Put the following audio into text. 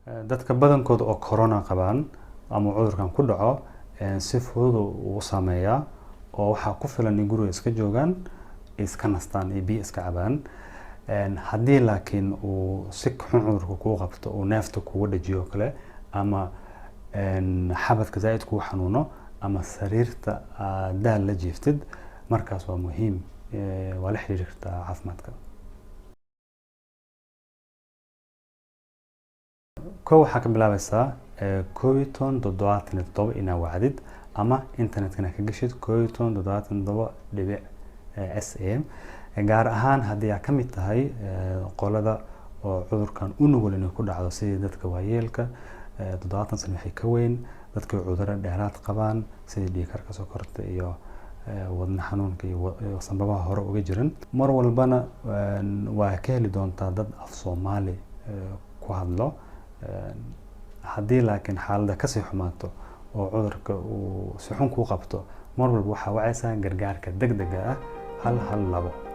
Dadka badankooda oo corona qabaan ama cudurkan ku dhaco, si fudud uu saameeyaa, oo waxaa ku filan in guriga iska joogaan, iska nastaan iyo biyo iska cabaan. Haddii laakiin uu si xun cudurka kuu qabto, uu neefta kugu dhajiyo kale, ama xabadka zaaid kuu xanuuno, ama sariirta aad daal la jiiftid, markaas waa muhiim, waa la xiriiri kartaa caafimaadka. Kow, waxaa ka bilaabaysaa 1177 inaa wacdid ama internetkana ka gashid 1177.sa, gaar ahaan haddii aad ka mid tahay qolada oo cudurkan u nugul inay ku dhacdo, sidii dadka waayeelka 70 sano waxay ka weyn, dadka cudurro dheeraad qabaan sidii dhiig karka, sokorta iyo wadne xanuunka iyo sanbabaha hore uga jiran. Mar walbana waa ka heli doontaa dad af Soomaali ku hadlo. Haddii laakiin xaaladda kasii xumaato oo cudurka uu si xun kuu qabto, mar walba waxaa wacaysaa gargaarka degdega ah 112.